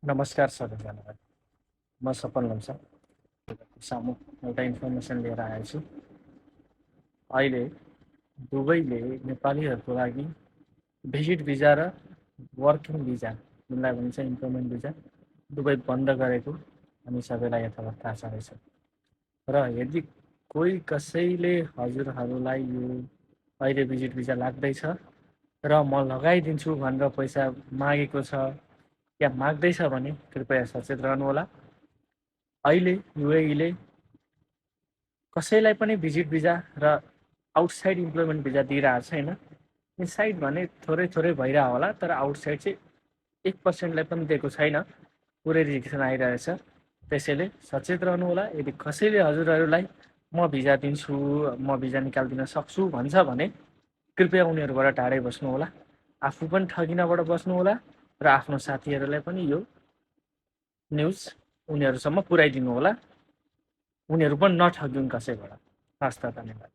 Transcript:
नमस्कार सबैजनालाई। म सपन लम्सा सामु एउटा इन्फर्मेसन लिएर आएको छु। अहिले दुबईले नेपालीहरूको लागि भिजिट भिजा र वर्किङ भिजा, जुनलाई भनिन्छ इम्प्लोइमेन्ट भिजा, दुबई बन्द गरेको हामी सबैलाई यथावत थाहा छँदैछ। र यदि कोही कसैले हजुरहरूलाई यो अहिले भिजिट भिजा लाग्दैछ र म लगाइदिन्छु भनेर पैसा मागेको छ या माग्दैछ भने कृपया सचेत रहनुहोला। अहिले युएईले कसैलाई पनि भिजिट भिजा र आउटसाइड इम्प्लोइमेन्ट भिजा दिइरहेको छैन। इनसाइड भने थोरै थोरै भइरहेको होला, तर आउटसाइड चाहिँ 1%लाई पनि दिएको छैन। पुरै रिजेक्सन आइरहेछ। त्यसैले सचेत रहनुहोला। यदि कसैले हजुरहरूलाई म भिजा दिन्छु, म भिजा निकालिदिन सक्छु भन्छ भने कृपया उनीहरूबाट टाढै बस्नुहोला। आफू पनि ठगिनबाट बस्नुहोला र आफ्नो साथीहरूलाई पनि यो न्युज उनीहरूसम्म पुर्याइदिनु होला। उनीहरू पनि नठगिउन् कसैबाट। हस् त, धन्यवाद।